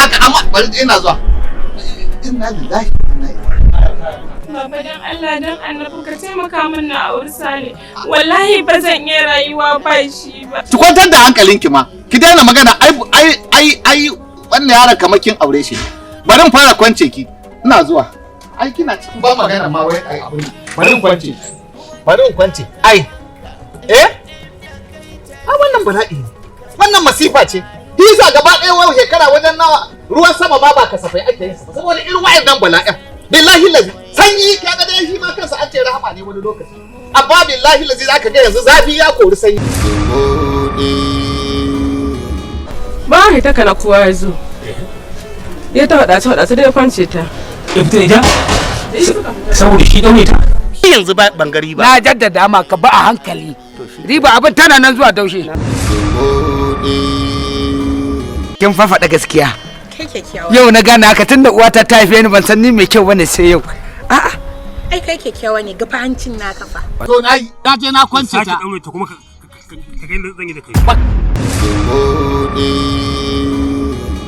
Haka, amma bari, ina zuwa. Inna lillahi wa inna ilaihi. Baba, dan Allah dan Annabi ka taimaka min na auri Sale. Wallahi ba zan iya rayuwa ba shi ba. Ki kwantar da hankalinki ma, ki daina magana. Ai ai ai ai, wannan yaron kamar kin aure shi. Bari in fara kwance ki, ina zuwa. Ai kina cikin ba magana ma, wai ai abun nan. Bari in kwance, bari in kwance. Ai eh, a wannan bala'i ne, wannan masifa ce. Hisa gaba ɗaya, wai shekara wajen nawa ruwan sama ma ba kasafai ake yin sa ba saboda irin wa'annan bala'in. Billahi lazi, sanyi kaga dai shi ma kansa an ce rahama ne wani lokaci, amma billahi lazi zaka ga yanzu zafi ya kori sanyi. Ba ta kana kowa ya zo. Ya ta faɗa ta faɗa ta dai kwance ta. Ya fita da ita saboda shi daure ta. Yanzu ba bangari ba. Na jaddada ma, ka ba a hankali, riba abin tana nan zuwa daushe. Kin fa faɗa gaskiya. Kai kyakkyawa. Yau na gane haka, tunda uwata ta haife ni ban san ni mai kyau bane sai yau. A'a. Ai kai kyakkyawa ne, ga fa hancin naka fa. To na yi, na je na kwance Sake ta. Daure ta kuma ka ga yadda zan yi da kai.